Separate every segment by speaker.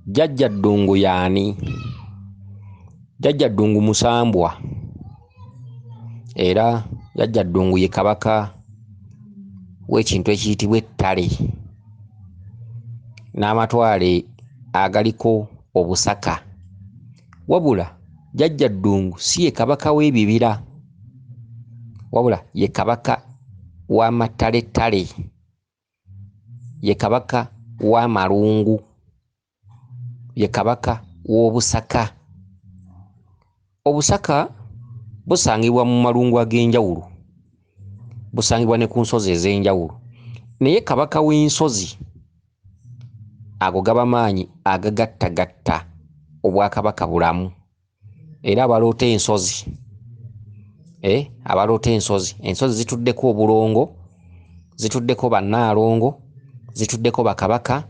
Speaker 1: Jjajja Ddungu y'ani? Jjajja Ddungu musambwa era Jjajja Ddungu ye kabaka w'ekintu ekiyitibwa ettale n'amatwale agaliko obusaka. Wabula Jjajja Ddungu si ye kabaka w'ebibira, wabula ye kabaka w'amataletale, ye kabaka w'amalungu, ye kabaka w'obusaka. Obusaka busangibwa mu malungu ag'enjawulo, busangibwa ne ku nsozi ez'enjawulo, naye kabaka w'ensozi ago gaba maanyi agagattagatta obwakabaka bulamu. Era abaloota ensozi, abaloota ensozi, ensozi zituddeko obulongo, zituddeko bannaalongo, zituddeko bakabaka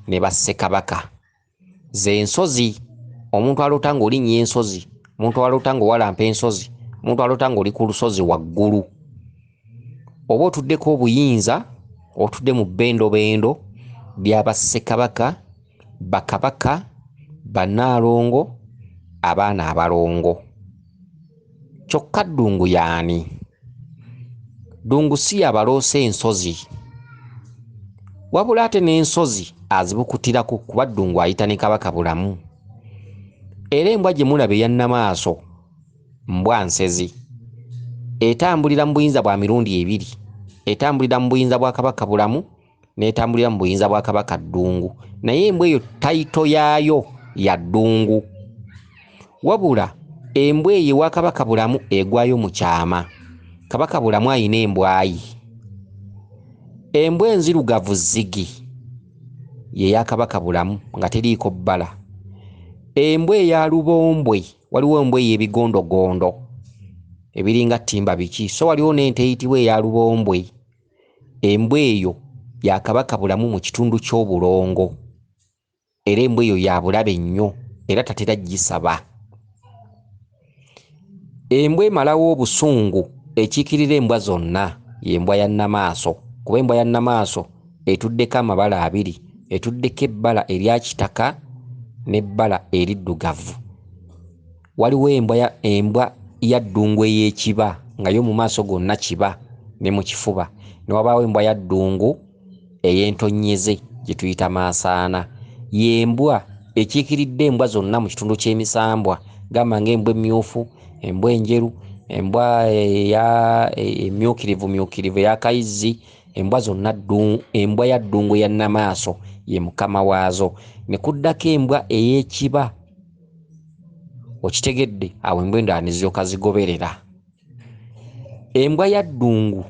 Speaker 1: ne bassekabaka. Ze nsozi, omuntu aloota ng'olinnya ensozi, omuntu aloota ng'owalampa ensozi, omuntu aloota ng'oli ku lusozi waggulu, oba otuddeko obuyinza, otudde mu bbendobendo bya bassekabaka, bakabaka, bannaalongo, abaana abalongo. Kyokka Ddungu y'ani? Ddungu si y'abaloosa ensozi, wabula ate n'ensozi azibukutirako kuba Ddungu ayita ne Kabaka Bulamu. Era embwa gye mulaba eya Nnamaaso mbwa nsezi, etambulira mu buyinza bwa mirundi ebiri, etambulira mu buyinza bwa Kabaka Bulamu n'etambulira mu buyinza bwa Kabaka Ddungu. Naye embwa eyo tayito yaayo ya Ddungu. Wabula embwa eyo ewa Kabaka Bulamu egwayo mu kyama. Kabaka Bulamu ayina embwa ye. Embwa enzirugavu zzigi ye ya Kabaka Bulamu nga teriiko bbala. Embwa eya lubombwe, waliwo embwa ey'ebigondogondo ebiringa ttimba biki, so waliwo n'ente eyitibwa eya lubombwe. Embwa eyo ya Kabaka Bulamu mu kitundu ky'obulongo, era embwa eyo ya bulabe nnyo era tatera gisaba. Embwa emalawo obusungu ekiikirira embwa zonna y'embwa ya Nnamaaso, kuba embwa ya Nnamaaso etuddeko amabala abiri, etuddeko ebbala erya kitaka n'ebbala eriddugavu. Waliwo embwa ya Ddungu ey'ekiba nga yo mu maaso gonna kiba ne mu kifuba, ne wabaawo embwa ya Ddungu ey'entonnyeze gye tuyita maasaana. Y'embwa ekiikiridde embwa zonna mu kitundu ky'emisambwa, gamba ng'embwa emmyufu, embwa enjeru, embwa emyukirivu myukirivu eya kayizzi, embwa zonna embwa ya Ddungu eya Nnamaaso ye mukama waazo. Ne kuddako embwa ey'ekiba, okitegedde, awo embwa endala ne ziryoka zigoberera. Embwa ya Ddungu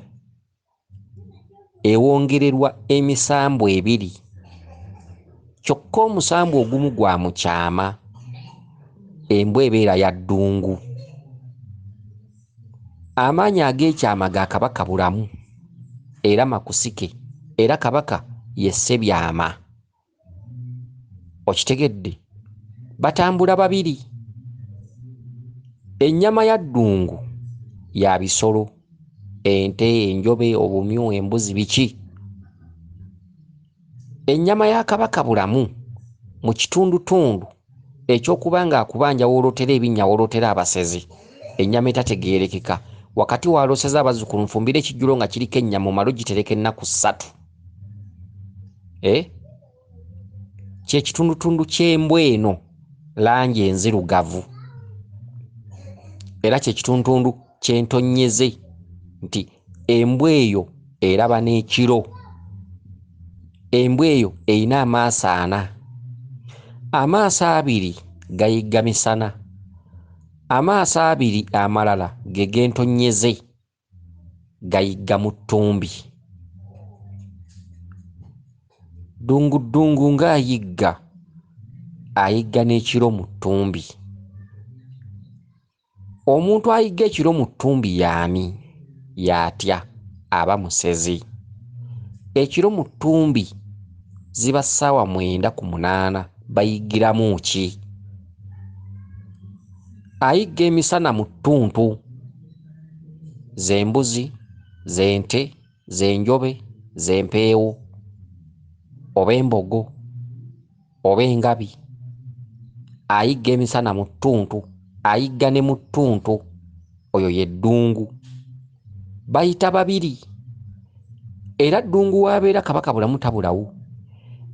Speaker 1: ewongererwa emisambwa ebiri, kyokka omusambwa ogumu gwa mu kyama. Embwa ebeera ya Ddungu. Amaanyi ag'ekyama ga Kabaka Bulamu era makusike, era Kabaka ye Ssebyama. Okitegedde, batambula babiri. Ennyama ya Ddungu ya bisolo, ente, enjobe, obumyu, embuzi, biki. Ennyama ya Kabaka Bulamu mu kitundutundu ekyokuba ng'akubanja w'olootera ebinnya w'olootera abasezi, ennyama etategeerekeka, wakati w'alooseza abazzukulu nfumbire ekijjulo nga kiriko ennyama omale ogitereka ennaku 3. Kye kitundutundu ky'embwa eno langi enzirugavu, era kye kitundutundu ky'entonnyeze nti embwa eyo eraba n'ekiro. Embwa eyo erina amaaso ana, amaaso abiri gayigga misana, amaaso abiri amalala ge g'entonnyeze gayigga mu ttumbi. Ddungu Ddungu ng'ayigga, ayigga n'ekiro mu ttumbi. Omuntu ayigga ekiro mu ttumbi y'ani? Y'atya? Aba musezi. Ekiro mu ttumbi ziba ssaawa 9 ku 8, bayiggiramu ki? Ayigga emisana mu ttuntu, z'embuzi, z'ente, z'enjobe, z'empeewo, oba embogo, oba engabi. Ayigga emisana mu ttuntu, ayigga ne mu ttuntu, oyo ye Ddungu. Bayita babiri. Era Ddungu w'abeera Kabaka Bulamu tabulawo.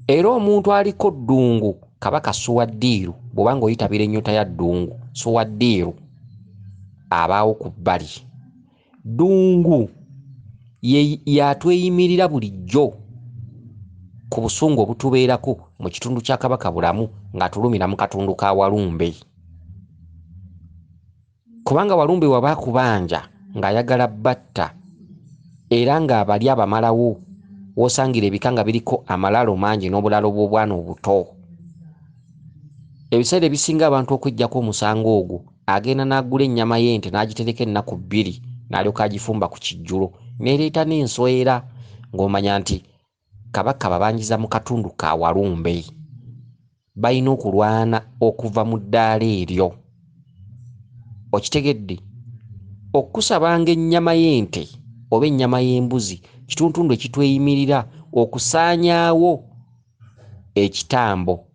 Speaker 1: Era omuntu aliko Ddungu Kabaka Suwaddiiru, bw'oba ng'oyitabira ennyota ya Ddungu, Suwaddiiru abaawo ku bbali. Ddungu y'atweyimirira bulijjo ku busungu obutubeerako mu kitundu kya Kabaka Bulamu ng'atulumira mu katundu ka Walumbe. Kubanga Walumbe waba akubanja ng'ayagala batta era ng'abali abamalawo, w'osangira ebika nga biriko amalalo mangi n'obulalo bw'obwana obuto. Ebiseera ebisinga abantu okweggyako omusango ogwo, agenda n'agula ennyama y'ente n'agitereka ennaku 2 n'alyoka agifumba ku kijjulo n'ereeta n'enswera, ng'omanya nti Kabaka babanjiza mu katundu ka Walumbe. Balina okulwana okuva mu ddaala eryo. Okitegedde? Okusabanga ennyama y'ente oba ennyama y'embuzi kituntundu ekitweyimirira okusaanyaawo ekitambo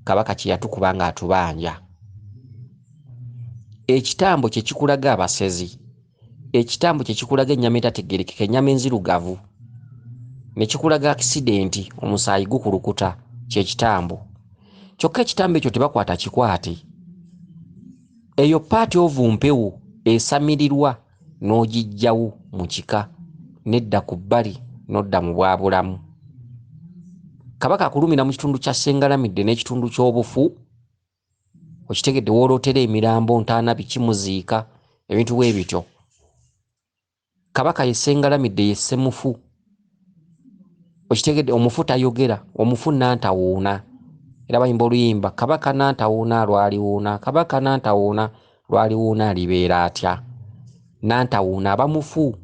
Speaker 1: Kabaka kye yatukuba ng'atubanja. Ekitambo kye kikulaga abasezi, ekitambo kye kikulaga ennyama etategeerekeka, ennyama enzirugavu, ne kikulaga akisidenti, omusaayi gukulukuta, kye kitambo. Kyokka ekitambo ekyo tebakwata kikwate. Eyo paati ovu mpewo esamirirwa n'ogiggyawo mu kika nedda ku bbali n'odda mu bwabulamu. Kabaka akulumira mu kitundu kya Ssengalamidde n'ekitundu ky'obufu. Okitegedde? W'olootera emirambo, ntaana, biki, muziika, ebintu bwe bityo. Kabaka ye Ssengalamidde, ye Ssemufu. Okitegedde? Omufu tayogera, omufu nantawuuna. Era bayimba oluyimba, Kabaka nantawuuna lwaliwuuna, Kabaka nantawuuna lwaliwuuna alibeera atya? Nantawuuna aba mufu.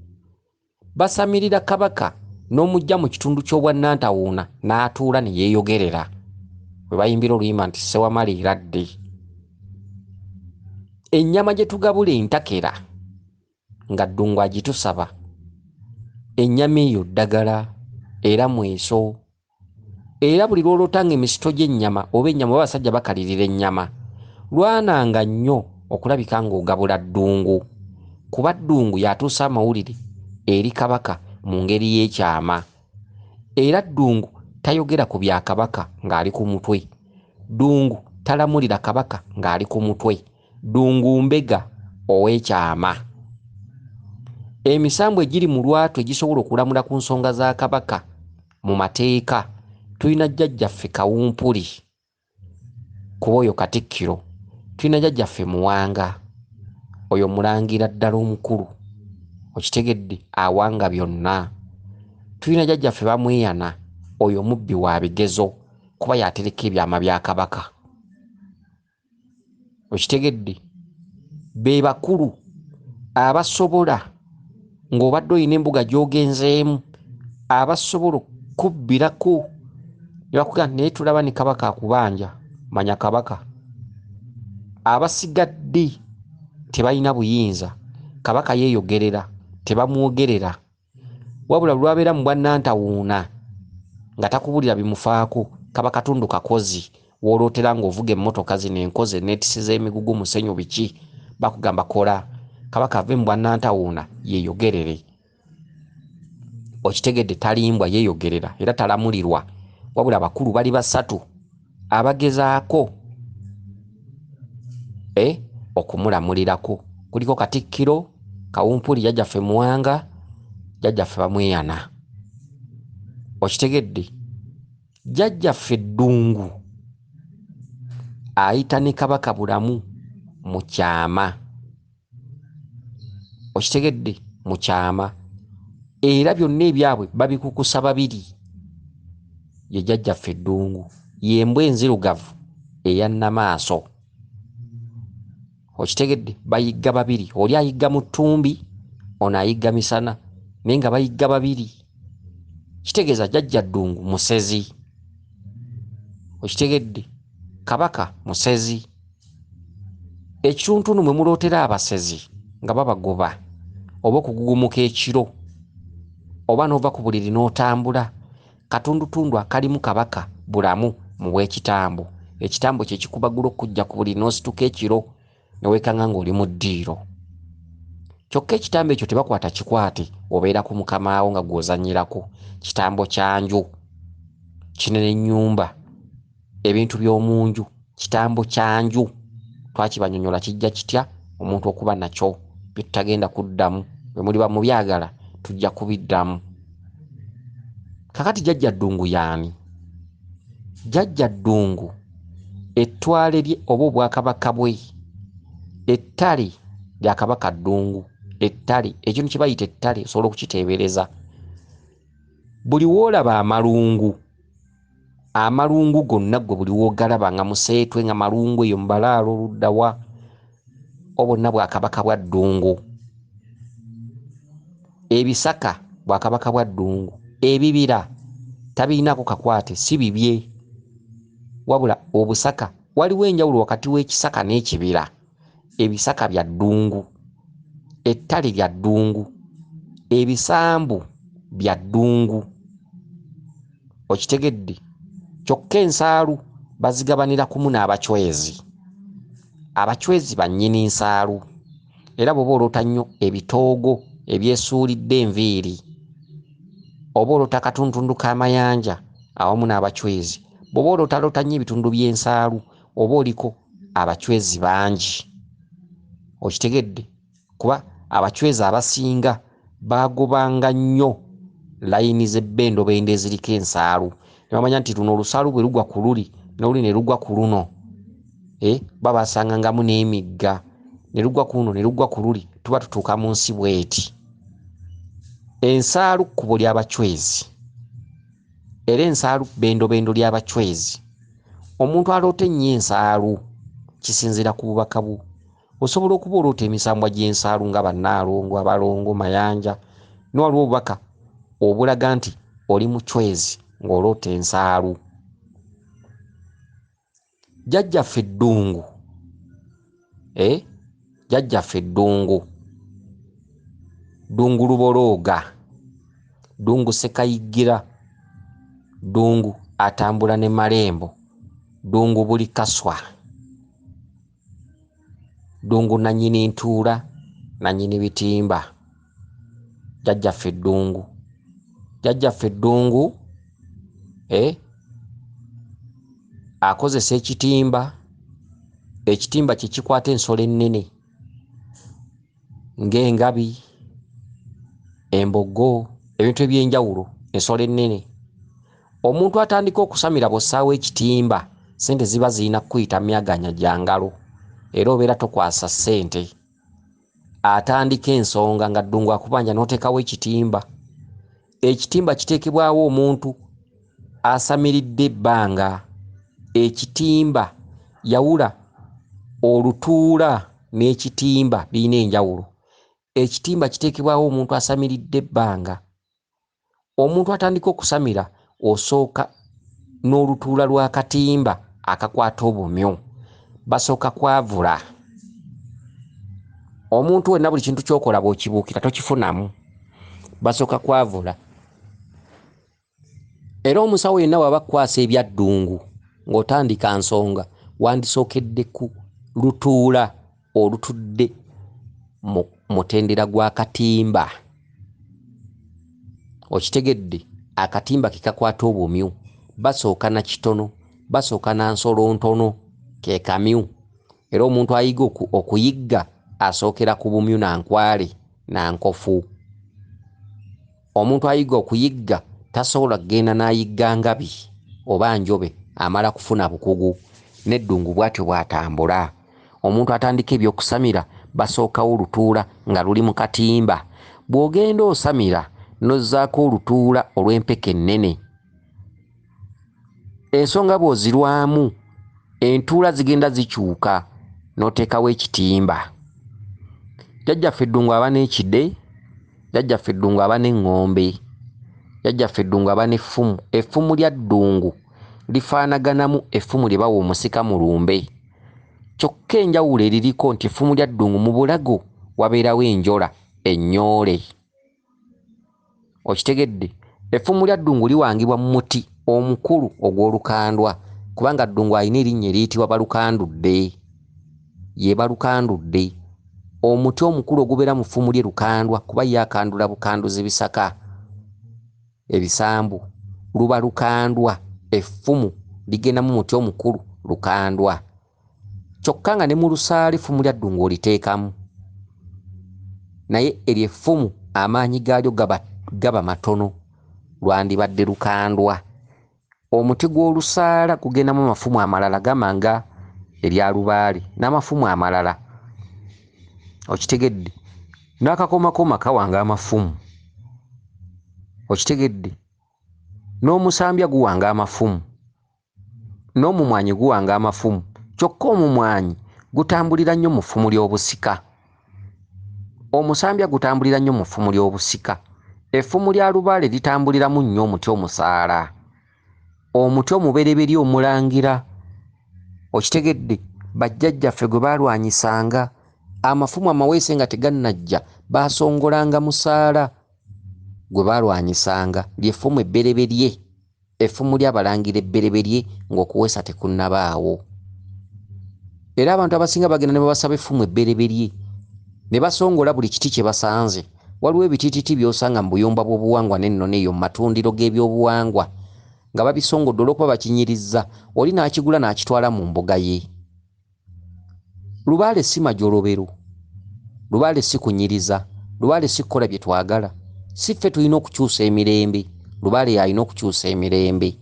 Speaker 1: Basamirira Kabaka n'omujja mu kitundu ky'obwa nantawuuna n'atuula ne yeeyogerera. Bwe bayimbira oluyimba nti Ssewamala eradde. Ennyama gye tugabula entakera nga Ddungu agitusaba, ennyama eyo ddagala era mweso. Era buli lw'olootanga emisito gy'ennyama oba ennyama oba abasajja bakalirira ennyama, lwananga nnyo okulabika ng'ogabula Ddungu. Kuba Ddungu y'atuusa amawulire eri Kabaka mu ngeri y'ekyama. Era Ddungu tayogera ku bya Kabaka ng'ali ku mutwe. Ddungu talamulira Kabaka ng'ali ku mutwe. Ddungu mbega ow'ekyama. Emisambu egiri mu lwatu egisobola okulamula ku nsonga za Kabaka mu mateeka, tulina jjajjaffe Kawumpuli kuba oyo Katikkiro, tulina jjajjaffe Muwanga, oyo mulangira ddala omukulu, okitegedde, awanga byonna. Tulina jjajjaffe Bamweyana, oyo mubbi wa bigezo kuba y'atereka ebyama bya Kabaka. Okitegedde? Be bakulu abasobola, ng'obadde olina embuga gy'ogenzeemu, abasobola okubbirako ne bakugamba naye tulaba ne Kabaka akubanja, manya Kabaka. Abasigadde tebalina buyinza, Kabaka yeeyogerera, tebamwogerera. Wabula lw'abeera mu bwannantawuuna nga takubulira bimufaako, kaba katundu kakozi. W'olootera ng'ovuga emmotoka zino enkozi eneetisi z'emigugu, musenyu biki, bakugamba kola. Kabaka ave mu bwannantawuuna yeeyogerere. Okitegedde? Talimbwa, yeeyogerera era talamulirwa. Wabula abakulu bali basatu abagezaako okumulamulirako. Kuliko Katikkiro, Kawumpuli, jjajjaffe Muwanga, jjajjaffe Bamweyana. Okitegedde? Jjajjaffe Ddungu ayita ne Kabaka Bulamu mu kyama. Okitegedde? Mu kyama. Era byonna ebyabwe babikukusa babiri. Ye jjajjaffe Ddungu, y'embwa enzirugavu eya Nnamaaso. Okitegedde? Bayigga babiri, oli ayigga mu ttumbi, ono ayigga misana, naye nga bayigga babiri. Kitegeeza jjajja Ddungu musezi. Okitegedde? Kabaka musezi. Ekituntundu mwe mulootera abasezi nga babagoba, oba okugugumuka ekiro, oba n'ova ku buliri n'otambula, katundutundu akalimu Kabaka Bulamu mu bw'ekitambo. Ekitambo kye kikubagula okujja ku buli n'osituka ekiro ne weekanga ng'oli mu ddiiro. Kyokka ekitambo ekyo tebakwata kikwate, obeera ku mukamaawo nga gw'ozannyirako. Kitambo kya nju, kinene nnyumba, ebintu by'omu nju, kitambo kya nju. Twakibanyonyola kijja kitya omuntu okuba nakyo, bye tutagenda kuddamu. Bwe muliba mubyagala tujja kubiddamu. Kakati Jjajja Ddungu y'ani? Jjajja Ddungu ettwale lye oba obwakabaka bwe, ettale lya Kabaka Ddungu, ettale, ekintu kye bayita ettale osobola okukiteebereza. Buli w'olaba amalungu, amalungu gonna ggwe buli w'ogalaba nga museetwe nga malungu eyo mu balaalo oludda wa, obwonna bwakabaka bwa Ddungu. Ebisaka bwakabaka bwa Ddungu, ebibira tabirinaako kakwate, si bibye, wabula obusaka. Waliwo enjawulo wakati w'ekisaka n'ekibira. Ebisaka bya Ddungu, ettale lya Ddungu, ebisambu bya Ddungu. Okitegedde? Kyokka ensaalu bazigabanira kumu n'abachwezi. Abachwezi bannyini nsaalu. Era bw'oba oloota nnyo ebitoogo ebyesuulidde enviiri, oba oloota akatuntundu k'amayanja awamu n'abachwezi. Bw'oba olootaloota nnyo ebitundu by'ensaalu, oba oliko abachwezi bangi. Okitegedde? Kuba abachwezi abasinga baagobanga nnyo layini z'ebbendobendo eziriko ensaalu. Ne bamanya nti luno olusaalu bwe lugwa ku luli, n'oluli ne lugwa ku luno. Babasangangamu n'emigga, ne lugwa ku luno ne lugwa ku luli, tuba tutuuka mu nsi bw'eti. Ensaalu kkubo ly'abachwezi, era ensaalu bbendobendo ly'abachwezi. Omuntu aloota ennyo ensaalu kisinziira ku bubaka bwo. Osobola okuba oloota emisambwa gy'ensaalu nga bannaalongo, abalongo, mayanja, ne waliwo obubaka obulaga nti oli muchwezi ng'oloota ensaalu. Jjajjaffe Ddungu, Jjajjaffe Ddungu, Ddungu Lubolooga, Ddungu Ssekayiggira, Ddungu atambula ne Malembo, Ddungu buli kaswa, Ddungu nannyini ntuula, nannyini bitimba. Jjajjaffe Ddungu, Jjajjaffe Ddungu akozesa ekitimba. Ekitimba kye kikwata ensolo ennene ng'engabi, embogo, ebintu eby'enjawulo, ensolo ennene. Omuntu atandika okusamira bw'ossaawo ekitimba, ssente ziba zirina kukuyita myaganya gya ngalo, era obeera tokwasa ssente. Atandika ensonga nga Ddungu akubanja n'oteekawo ekitimba. Ekitimba kiteekebwawo omuntu asamiridde ebbanga. Ekitimba, yawula olutuula n'ekitimba, birina enjawulo. Ekitimba kiteekebwawo omuntu asamiridde ebbanga. Omuntu atandika okusamira osooka n'olutuula lw'akatimba akakwata obumyu. Basooka kwavula. Omuntu wenna buli kintu ky'okola bw'okibuukira tokifunamu. Basooka kwavula. Era omusawo yenna bw'aba akkwasa ebya Ddungu ng'otandika nsonga, wandisookedde ku lutuula olutudde mu mutendera gw'akatimba. Okitegedde? Akatimba ke kakwata obumyu. Basooka na kitono, basooka na nsolo ntono, ke kamyu. Era omuntu ayiga okuyigga asookera ku bumyu na nkwale na nkofu. Omuntu ayiga okuyigga tasobola kugenda n'ayigga ngabi oba njobe, amala kufuna bukugu. N'eddungu bw'atyo bw'atambula. Omuntu atandika ebyokusamira basookawo olutuula nga luli mu katimba. Bw'ogenda osamira n'ozzaako olutuula olw'empeke ennene. Ensonga bw'ozirwamu, entuula zigenda zikyuka n'oteekawo ekitimba. Jjajjaffe Ddungu aba n'ekide, Jjajjaffe Ddungu aba n'eŋŋombe, Jjajjaffe Ddungu aba n'effumu. Effumu lya Ddungu lifaanaganamu effumu lye bawa omusika mu lumbe. Kyokka enjawulo eririko nti effumu lya Ddungu mu bulago wabeerawo enjola ennyoole. Okitegedde? Effumu lya Ddungu liwangibwa mu muti omukulu ogw'olukandwa. Kubanga Ddungu alina erinnya eriyitibwa Balukandudde. Ye Balukandudde. Omuti omukulu ogubeera mu ffumu lye Lukandwa, kuba ye akandula bukanduzi bisaka ebisambu. Luba Lukandwa, effumu ligenda mu muti omukulu Lukandwa. Kyokka nga ne mu lusaale effumu lya Ddungu oliteekamu. Naye eryo effumu amaanyi gaalyo gaba matono, lwandibadde Lukandwa. Omuti gw'olusaala gugendamu amafumu amalala gamba nga erya Lubaale n'amafumu amalala. Okitegedde? N'akakomakoma kawanga amafumu. Okitegedde? N'omusambya guwanga amafumu. N'omumwanyi guwanga amafumu. Kyokka omumwanyi gutambulira nnyo mu ffumu ly'obusika. Omusambya gutambulira nnyo mu ffumu ly'obusika. Effumu lya Lubaale litambuliramu nnyo omuti omusaala. Omuti omubereberye omulangira. Okitegedde? Bajjajjaffe gwe baalwanyisanga. Amafumu amaweese nga tegannajja baasongolanga musaala gwe baalwanyisanga. Ly'effumu ebbereberye. Effumu ly'abalangira ebbereberye ng'okuweesa tekunnabaawo. Era abantu abasinga bagenda ne babasaba effumu ebbereberye ne basongola buli kiti kye basanze. Waliwo ebitiititi by'osanga mu buyumba bw'obuwangwa n'ennono eyo mu matundiro g'ebyobuwangwa nga babisongodde olw'okuba bakinyirizza, oli n'akigula n'akitwala mu mbuga ye. Lubaale si majolobero, Lubaale si kunyiriza, Lubaale si kukola bye twagala. Si ffe tulina okukyusa emirembe, Lubaale y'alina okukyusa emirembe.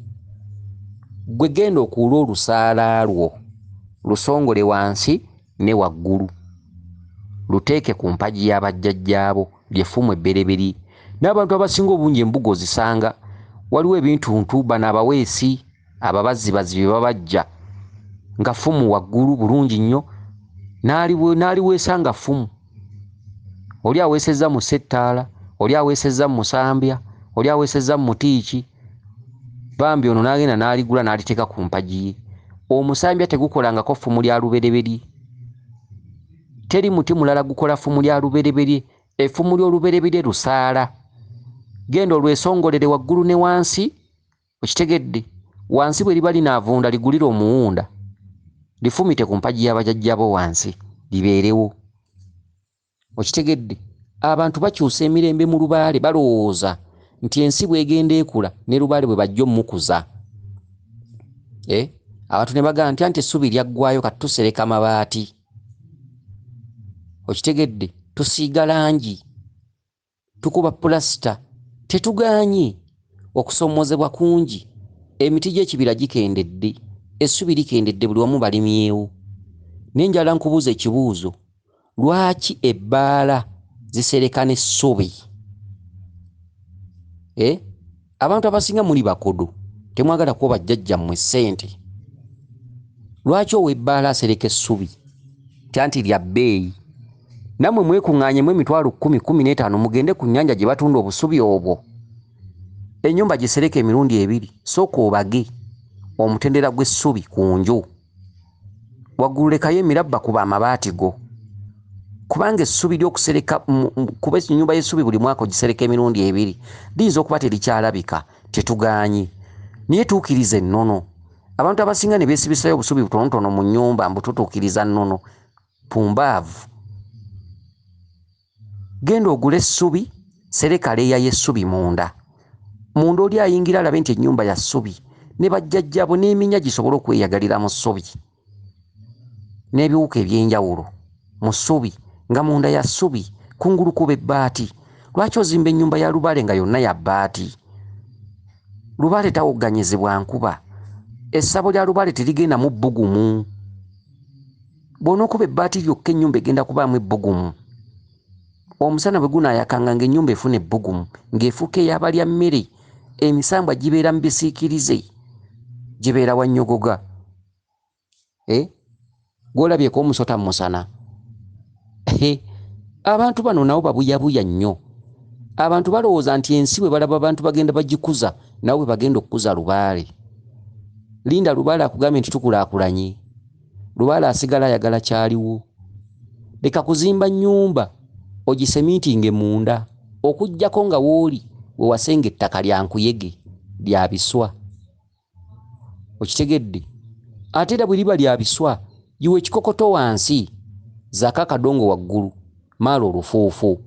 Speaker 1: Ggwe genda okuule olusaala lwo, lusongole wansi ne waggulu, luteeke ku mpagi y'abajjajjaabo, ly'effumu ebbereberye. N'abantu abasinga obungi embuga ozisanga waliwo ebintuntu bano abaweesi ababazzibazi bye babajja nga ffumu waggulu bulungi nnyo, n'aliweesa nga ffumu. Oli aweesezza mu ssettaala, oli aweesezza mu musambya, oli aweesezza mu mutiiki. Bambi ono n'agenda n'aligula n'aliteeka ku mpagi ye. Omusambya tegukolangako ffumu lya lubereberye. Teri muti mulala gukola ffumu lya lubereberye. Effumu ly'olubereberye lusaala. Genda olwesongolere waggulu ne wansi, okitegedde? Wansi bwe liba linaavunda ligulire omuwunda. Lifumite ku mpagi y'abajjajjaabo wansi, libeerewo. Okitegedde? Abantu bakyusa emirembe mu Lubaale, balowooza nti ensi bw'egenda ekula ne Lubaale bwe bajja ommukuza. Abantu ne bagamba nti anti essubi lyaggwaayo kati tusereka mabaati. Okitegedde? Tusiiga langi, tukuba pulasita. Tetugaanye, okusoomoozebwa kungi. Emiti gy'ekibira gikendedde, essubi likendedde, buli wamu balimyewo. Naye njagala nkubuuza ekibuuzo, lwaki ebbaala zisereka n'essubi? Abantu abasinga muli bakodo, temwagala kuwa bajjajjammwe ssente. Lwaki ow'ebbaala asereka essubi? Anti lya bbeeyi. Nammwe mwekuŋŋaanyemu emitwalo 10, 15 mugende ku nnyanja gye batunda obusubi obwo. Ennyumba gisereke emirundi ebiri, sooka obage omutendera gw'essubi ku nju. Waggulu lekayo emirabba kuba amabaati go. Kubanga essubi ly'okusereka, kuba ennyumba y'essubi buli mwaka ogisereka emirundi ebiri, liyinza okuba terikyalabika, tetugaanye. Naye tuukiriza ennono. Abantu abasinga ne beesibisayo obusubi butonotono mu nnyumba mbu tutuukiriza nnono. Pumbaavu. Genda ogule essubi, sereka leeya y'essubi munda. Munda oli ayingira alabe nti ennyumba ya ssubi, ne bajjajjaabo n'eminya gisobole okweyagalira mu ssubi. N'ebiwuka eby'enjawulo mu ssubi, nga munda ya ssubi, kungulu kuba ebbaati. Lwaki ozimba ennyumba ya Lubaale nga yonna ya bbaati? Lubaale tawogganyizibwa nkuba. Essabo lya Lubaale terigenda mu bbugumu. Bw'onookuba ebbaati lyokka ennyumba egenda kubaamu ebbugumu. Omusana bwe gunaayakanga ng'ennyumba efuna ebbugumu, ng'efuuka ey'abalya mmere, emisambwa gibeera mu bisiikirize, gibeera wannyogoga. Gw'olabyeko omusota mu musana? Abantu bano nabo babuyabuya nnyo. Abantu balowooza nti ensi bwe balaba abantu bagenda bagikuza, nabo bwe bagenda okukuza Lubaale. Linda Lubaale akugambye nti tukulaakulanye. Lubaale asigala ayagala kyaliwo. Leka kuzimba nnyumba ogisemiitinge munda, okuggyako nga w'oli we wasenga ettaka lya nkuyege lya biswa. Okitegedde? Ate era bwe liba lya biswa, yiwa ekikokoto wansi, zaako akadongo waggulu, maala olufuufu.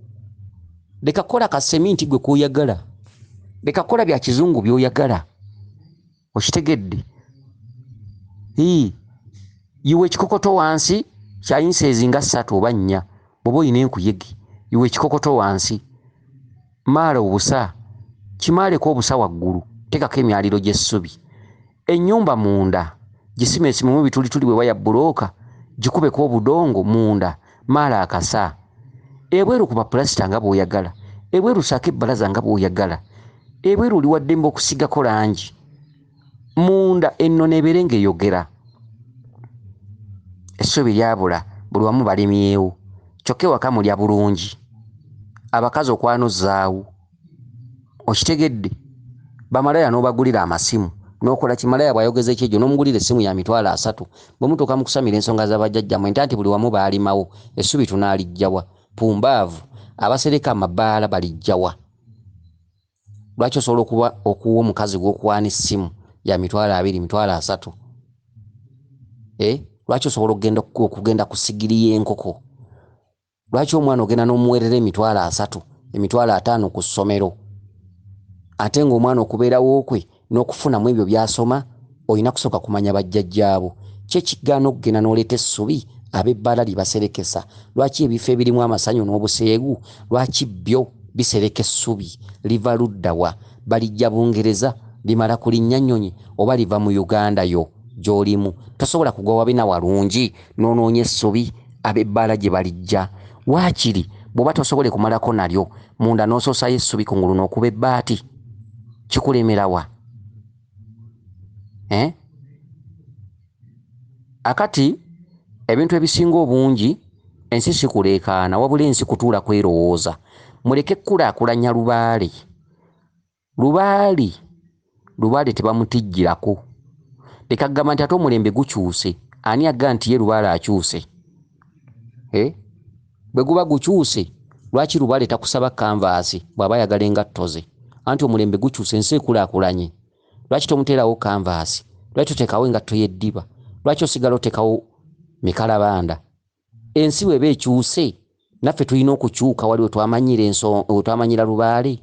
Speaker 1: Leka kukola ka seminti gwe k'oyagala. Leka kukola bya kizungu by'oyagala. Okitegedde? Hii. Yiwa ekikokoto wansi kya inseezi nga ssatu oba nnya, bw'oba olina enkuyege. Yiwa ekikokoto wansi. Maala obusa. Kimaaleko obusa waggulu. Teekako emyaliro gy'essubi. Ennyumba munda gisimeesimemu ebitulituli bw'eba ya bbulooka gikubeko obudongo munda maala akasa. Ebweru kuba pulasita nga bw'oyagala. Ebweru ssaako ebbalaza nga bw'oyagala. Ebweru oli wa ddembe okusiigako langi. Munda ennono ebeere ng'eyogera. Essubi lyabula buli wamu balimyewo kyokka ewaka mulya bulungi. Abakazi okwana ozzaawo. Okitegedde? Bamalaya n'obagulira amasimu n'okola ki? Malaya bw'ayogeza ekyejo n'omugulira essimu ya 300,000. Bwe mutuuka mu kusamira ensonga za bajjajjammwe nti anti buli wamu baalimawo, essubi tunaaliggya wa? Pumbaavu! Abasereka amabaala baliggya wa? Lwaki osobola okuba okuwa omukazi gw'okwana essimu ya 20,000, 30,000? Eh? Lwaki osobola okugenda okugenda ku sigiri y'enkoko? Lwaki omwana ogenda n'omuweerera 30,000, 50,000 ku ssomero ate ng'omwana okubeerawo kwe n'okufunamu ebyo by'asoma olina kusooka kumanya bajjajjaabo? Ki ekigaana okugenda n'oleeta essubi ab'ebbaala lye baserekesa? Lwaki ebifo ebirimu amasanyu n'obuseegu lwaki byo bisereka essubi? Liva ludda wa? Baliggya Bungereza? Limala kulinnya nnyonyi oba liva mu Uganda yo gy'olimu? Tosobola kugwa wabi na walungi n'onoonya essubi ab'ebbaala gye balijja. Waakiri bw'oba tosobole kumalako nalyo, munda n'osoosayo essubi ku ngulu n'okuba ebbaati. Kikulemera wa? Eh? Akati ebintu ebisinga obungi ensi si kuleekaana wabula ensi kutuula kwerowooza. Muleke kukulaakulanya lubaale. Lubaale Lubaale tebamutijjirako. Leka kugamba nti ate omulembe gukyuse. Ani agamba nti ye Lubaale akyuse? Eh? Bwe guba gukyuse, lwaki Lubaale takusaba kanvaasi bw'aba ayagala engatto ze? Anti omulembe gukyuse, ensi ekulaakulanye. Lwaki tomuteerawo kanvaasi? Lwaki toteekawo engatto y'eddiba? Lwaki osigala oteekawo mikalabanda? Ensi bw'eba ekyuse, naffe tulina okukyuka wali wetwamanyira Lubaale?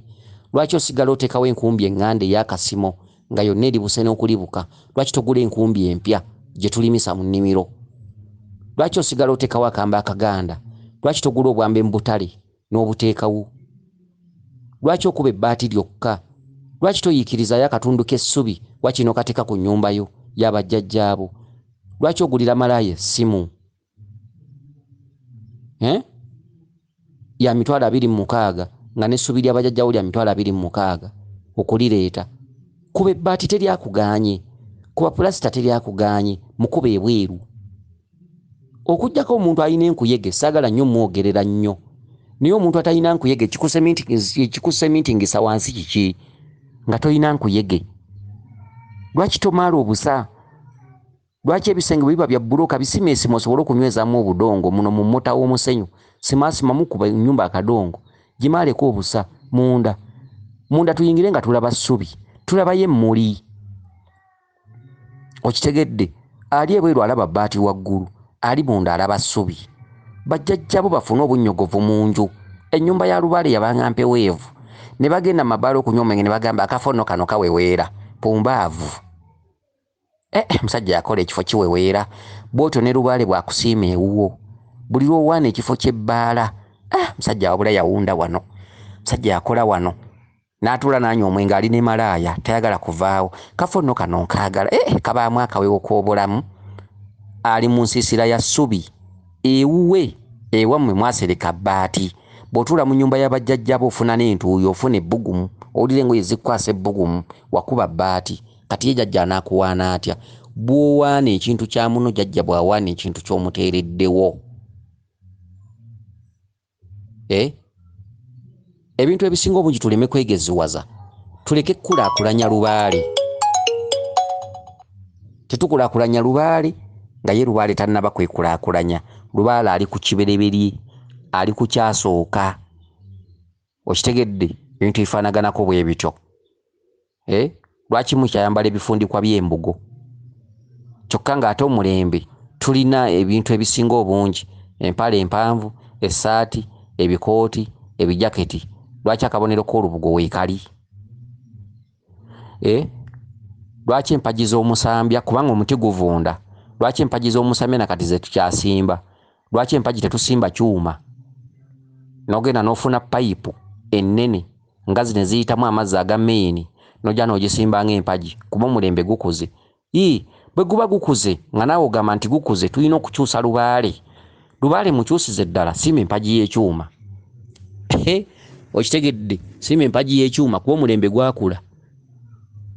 Speaker 1: Lwaki osigala oteekawo enkumbi eŋŋanda ey'akasimo nga yonna eribuse n'okulibuka? Lwaki togula enkumbi empya gye tulimisa mu nnimiro? Lwaki osigala oteekawo akambe akaganda? Lwaki togula obwambe mu butale n'obuteekawo? Lwaki okuba ebbaati lyokka? Lwaki toyiikirizaayo akatundu k'essubi wakiri n'okateeka ku nnyumba yo ya bajjajjaabo? Lwaki ogulira malaaya essimu? Eh? Ya 26,000 nga n'essubi lya bajjajjawo lya 26,000 okulireeta. Kuba ebbaati teryakugaanye, kuba pulasita teryakugaanye, mukube ebweru. Okuggyako omuntu alina enkuyege, saagala nnyo mwogerera nnyo. Naye omuntu atalina nkuyege ekikusemintingisa wansi kiki nga tolina nkuyege? Lwaki tomaala obusa? Lwaki ebisenge bwe biba bya bbulooka bisimeesime osobole okunywezaamu obudongo muno mu mmota w'omusenyu? Simaasimamu kuba ennyumba akadongo, gimaaleko obusa munda. Munda tuyingire nga tulaba ssubi, tulabayo emmuli. Okitegedde? Ali ebweru alaba bbaati waggulu, ali munda alaba ssubi. Bajjajjabo bafune obunnyogovu mu nju. Ennyumba ya Lubaale yabanga mpeweevu. Ne bagenda mu mabaala okunywa omwenge ne bagamba akafo nno kano kaweweera. Pumbaavu. Eh, eh, musajja yakola ekifo kiweweera. Bw'otyo ne Lubaale bw'akusiima ewuwo. Buli lw'owaana ekifo ky'ebbaala. Ah, musajja wabula yawunda wano. Musajja yakola wano. N'atuula n'anywa omwenge ali ne malaaya tayagala kuvaawo. Kafo nno kano nkaagala. Eh, eh, kabaamu akawewo k'obulamu. Ali mu nsiisira ya ssubi. Ewuwe ewammwe mwasereka bbaati. Bw'otuula mu nnyumba ya bajjajjaabo ofuna n'entuuyo, ofuna ebbugumu. Owulira engoye zikukwasa ebbugumu. Wakuba bbaati. Kati ye jajja anaakuwaana atya? Bw'owaana ekintu kya munno jajja bw'awaana ekintu ky'omuteereddewo. Eh? Ebintu ebisinga obungi tuleme kwegeziwaza, tuleke kukulaakulanya lubaale. Tetukulaakulanya lubaale nga ye lubaale tannaba kwekulaakulanya. Lubaale ali ku kibereberye, ali ku kyasooka. Okitegedde? Ebintu ebifaanaganako bwe bityo. Eh? Lwaki mukyayambala ebifundikwa by'embugo? Kyokka Kyokka ng'ate omulembe tulina ebintu ebisinga obungi, empale empanvu, essaati, ebikooti, ebijaketi. Lwaki akabonero k'olubugo weekali? Lwaki empagi z'omusambya? Kubanga omuti guvunda. Lwaki empagi z'omusambya nakati ze tukyasimba? Lwaki empagi tetusimba kyuma? N'ogenda n'ofuna payipu ennene nga zino eziyitamu amazzi aga meyini, n'ojja n'ogisimba ng'empagi, kuba omulembe gukuze. Bwe guba gukuze nga naawe ogamba nti gukuze, tulina okukyusa lubaale. Lubaale mukyusize ddala, simba empagi y'ekyuma. Okitegedde? Simba empagi y'ekyuma kuba omulembe gwakula.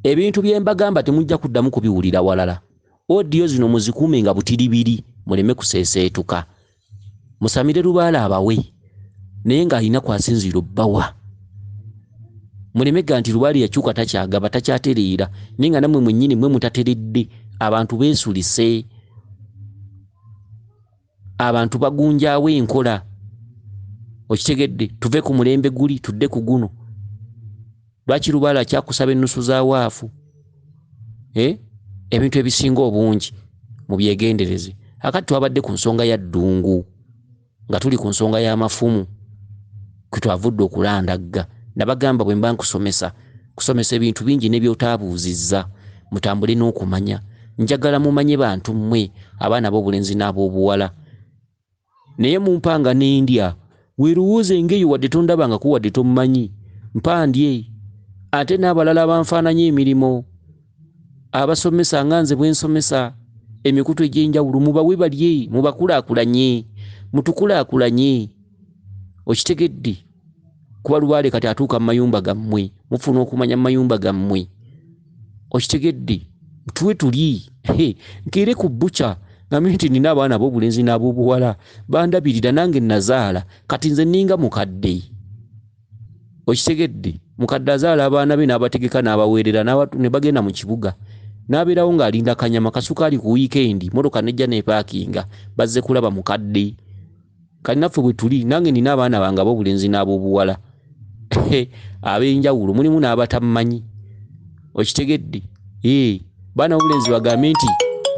Speaker 1: Ebintu bye mbagamba temujja kuddamu kubiwulira walala. Odiyo zino muzikuume nga butiribiri, muleme kuseeseetuka. Musamire lubaale abawe, naye ng'alina kw'asinziira obbawa. Muleme ga nti lubaale yakyuka takyagaba, takyatereera, naye nga nammwe mwennyini mmwe mutateredde. Abantu beesulise, abantu bagunjaawo enkola. Okitegedde? Tuve ku mulembe guli tudde ku guno. Lwaki lubaale akyakusaba ennusu za waafu? Ebintu ebisinga obungi mubyegendereze. Akati twabadde ku nsonga ya ddungu, nga tuli ku nsonga y'amafumu kwe twavudde okulandagga. Nabagamba bwe mba nkusomesa, kusomesa ebintu bingi ne by'otaabuuzizza, mutambule n'okumanya. Njagala mumanye bantu mmwe, abaana ab'obulenzi n'ab'obuwala. Naye mumpanga n'endya, weerowooze ng'eyo wadde tondabangako wadde tommanyi, mpa ndye. Ate n'abalala abanfaananya emirimu, abasomesa nga nze bwe nsomesa emikutu egy'enjawulo, mubawe balye, mubakulaakulanye, mutukulaakulanye. Okitegedde? Kuba lubaale kati atuuka mu mayumba gammwe, mufuna okumanya mu mayumba gammwe. Okitegedde? Tuwe tuli. Nkeere ku bbuca ngambe nti nina abaana ab'obulenzi n'ab'obuwala bandabirira, nange nazaala, kati nze nninga mukadde. Okitegedde? Mukadde azaala abaana be n'abategeka n'abaweerera ne bagenda mu kibuga, n'abeerawo ng'alinda kanyama kasukaali ku wiikendi, mmotoka n'ejja n'epaakinga, bazze kulaba mukadde. Kati naffe bwe tuli, nange nina abaana bange ab'obulenzi n'ab'obuwala ab'enjawulo, mulimu n'abatammanyi. Okitegedde? Baana b'obulenzi bagambe nti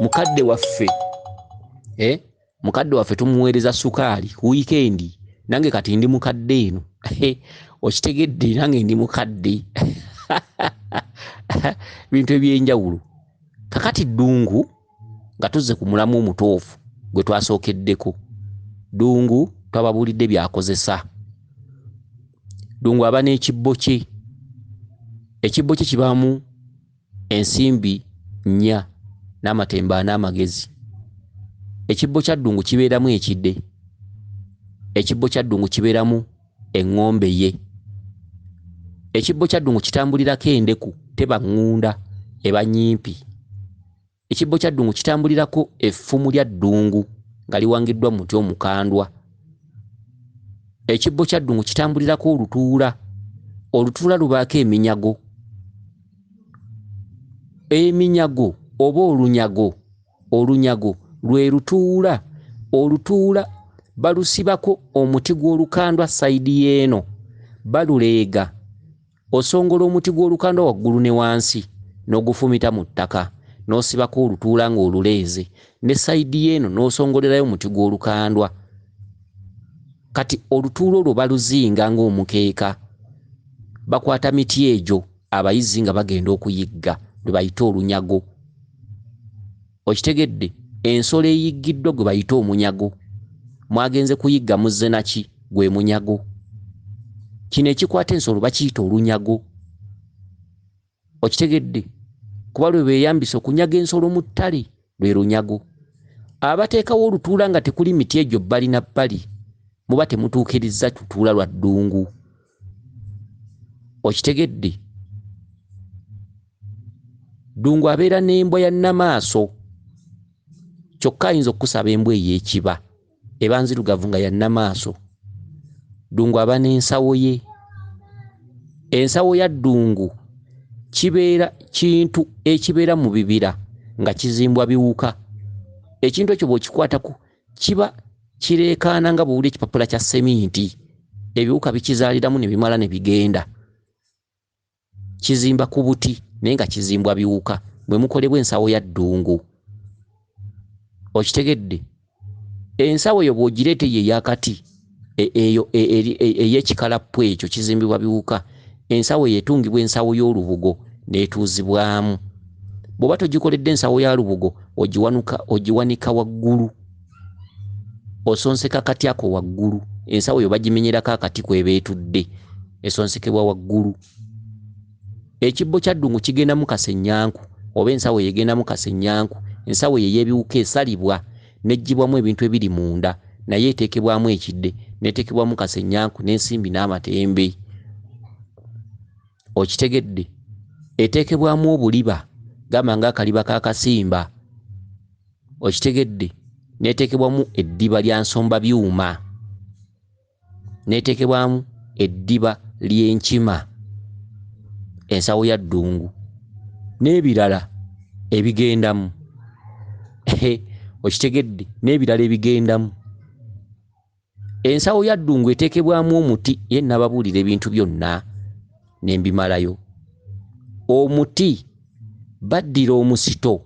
Speaker 1: mukadde waffe, mukadde waffe tumuweereza sukaali ku wiikendi, nange kati ndi mukadde eno. Okitegedde? Nange ndi mukadde. Bintu eby'enjawulo. Kakati ddungu nga tuzze ku mulamu omutuufu gwe twasookeddeko. Ddungu twababuulidde by'akozesa. Ddungu aba n'ekibbo kye. Ekibbo kye kibaamu ensimbi 4 n'amatembe 4 amagezi. Ekibbo kya ddungu kibeeramu ekide. Ekibbo kya ddungu kibeeramu eŋŋombe ye. Ekibbo kya ddungu kitambulirako endeku, teba ŋŋunda, eba nnyimpi. Ekibbo kya ddungu kitambulirako effumu lya ddungu nga liwangiddwa mu muti omukandwa. Ekibbo kya ddungu kitambulirako olutuula. Olutuula lubaako eminyago. Eminyago oba olunyago, olunyago lwe lutuula. Olutuula balusibako omuti gw'olukandwa sayidi y'eno, baluleega. Osongola omuti gw'olukandwa waggulu ne wansi n'ogufumita mu ttaka, n'osibako olutuula ng'oluleeze, ne sayidi y'eno n'osongolerayo omuti gw'olukandwa. Kati olutuula olwo baluzinga ng'omukeeka. Bakwata miti egyo abayizzi nga bagenda okuyigga, lwe bayita olunyago. Okitegedde? Ensolo eyiggiddwa gwe bayita omunyago. Mwagenze kuyigga muzze naki? Gwe munyago. Kino ekikwata ensolo bakiyita olunyago. Okitegedde? Kuba lwe beeyambisa okunyaga ensolo mu ttale lwe lunyago. Abateekawo olutuula nga tekuli miti egyo bbali na bbali, muba temutuukirizza lutuula lwa ddungu. Okitegedde? Ddungu abeera n'embwa ya nnamaaso, kyokka ayinza okukusaba embwa ey'ekiba, eba nzirugavu nga ya nnamaaso. Ddungu aba n'ensawo ye. Ensawo ya ddungu kibeera kintu ekibeera mu bibira nga kizimbwa biwuka. Ekintu ekyo bw'okikwatako kiba kireekaana nga bw'owulira ekipapula kya seminti. Ebiwuka bikizaaliramu ne bimala ne bigenda. Kizimba ku buti naye nga kizimbwa biwuka. Mwe mukolebwa ensawo ya ddungu. Okitegedde? Ensawo eyo bw'ogireeta eyo ey'akati, eyo ey'ekikalappu ekyo kizimbibwa biwuka, ensawo eyo etungibwa ensawo y'olubugo n'etuuzibwamu. Bw'oba togikoledde nsawo ya lubugo, ogiwanuka ogiwanika waggulu, osonseka akati ako waggulu. Ensawo eyo bagimenyerako akati kw'eba etudde, esonsekebwa waggulu. Ekibbo kya Ddungu kigendamu kasenyanku oba ensawo eyo egendamu kasenyanku. Ensawo eyo ey'ebiwuka esalibwa n'eggyibwamu ebintu ebiri munda, naye eteekebwamu ekidde, n'eteekebwamu kasenyanku n'ensimbi n'amatembe. Okitegedde? Eteekebwamu obuliba, gamba ng'akaliba k'akasimba. Okitegedde? N'eteekebwamu eddiba lya nsombabyuma. N'eteekebwamu eddiba ly'enkima, ensawo ya Ddungu n'ebirala ebigendamu. Okitegedde? N'ebirala ebigendamu. Ensawo ya Ddungu eteekebwamu omuti, ye nnababuulira ebintu byonna ne mbimalayo. Omuti baddira omusito,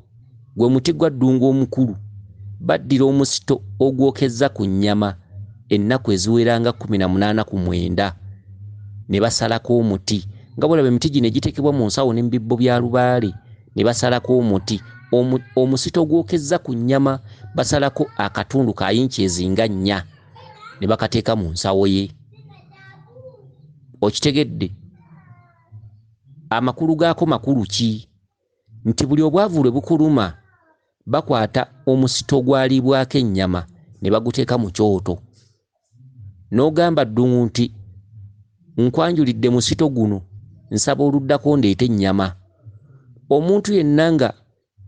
Speaker 1: gwe muti gwa Ddungu omukulu, baddira omusito ogwokezza ku nnyama ennaku eziwera nga 18 ku 9 ne basalako omuti. Nga bw'olaba emiti gino egiteekebwa mu nsawo ne mu bibbo bya lubaale, ne basalako omuti. Omusito ogwokezza ku nnyama basalako akatundu ka yinci ezinga 4 ne bakateeka mu nsawo ye. Okitegedde? Amakulu gaako makulu ki? Nti buli obwavu lwe bukuluma, bakwata omusito ogwaliibwako ennyama ne baguteeka mu kyoto. N'ogamba Ddungu nti nkwanjulidde musito guno, nsaba oluddako ndeete ennyama. Omuntu yenna nga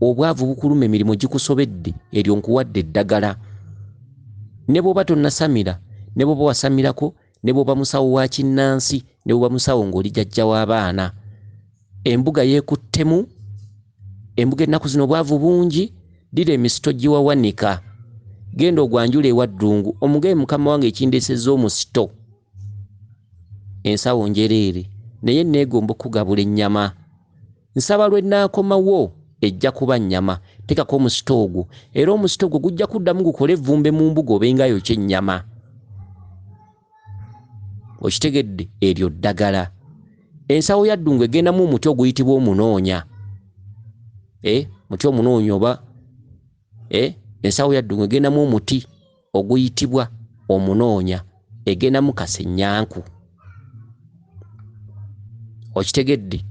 Speaker 1: obwavu bukuluma emirimu gikusobedde, eryo nkuwadde eddagala. Ne bw'oba tonnasamira, ne bw'oba wasamirako, ne bw'oba musawo wa kinnansi, ne bw'oba musawo ng'oli jjajja w'abaana. Embuga yeekuttemu, embuga ennaku zino obwavu bungi, ddira emisito giwawanika. Genda ogwanjule ewa Ddungu, omugaye mukama wange ekindeesezza omusito. Ensawo njereere, naye neegomba okukugabula ennyama. Nsaba lwe nnaakomawo ejja kuba nnyama. Teekako omusito ogwo, era omusito ogwo gujja kuddamu gukole evvumbe mu mbuga obenga ayokya ennyama. Okitegedde? Eryo ddagala. Ensawo ya Ddungu egendamu omuti oguyitibwa omunoonya. Muti omunoonya oba ensawo ya Ddungu egendamu omuti oguyitibwa omunoonya, egendamu kasenyanku. Okitegedde?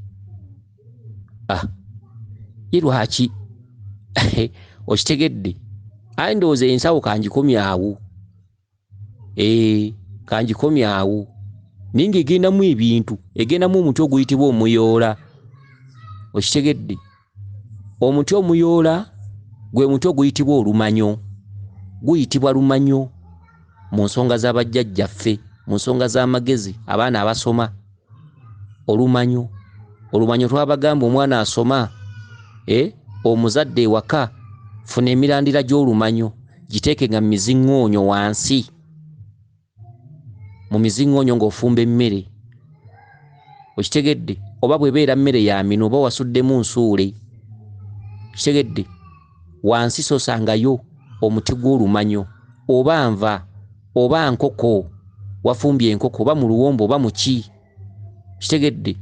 Speaker 1: Ye lwaki? Okitegedde? Ayi ndowooza ensawo kangikomye awo. Kangikomye awo. Naye ng'egendamu ebintu, egendamu omuti oguyitibwa omuyoola. Okitegedde? Omuti omuyoola gwe muti oguyitibwa olumanyo. Guyitibwa lumanyo mu nsonga z'abajjajjaffe, mu nsonga z'amagezi, abaana abasoma. Olumanyo, olumanyo twabagamba omwana asoma, omuzadde ewaka funa emirandira gy'olumanyo, giteeke nga mu miziŋŋoonyo wansi. Mu miziŋŋoonyo ng'ofumba emmere. Okitegedde? Oba bw'ebeera mmere ya minwe oba wasuddemu nsuule. Okitegedde? Wansi sosangayo omuti gw'olumanyo, oba nva, oba nkoko, wafumbye enkoko oba mu luwombo oba mu ki. Okitegedde?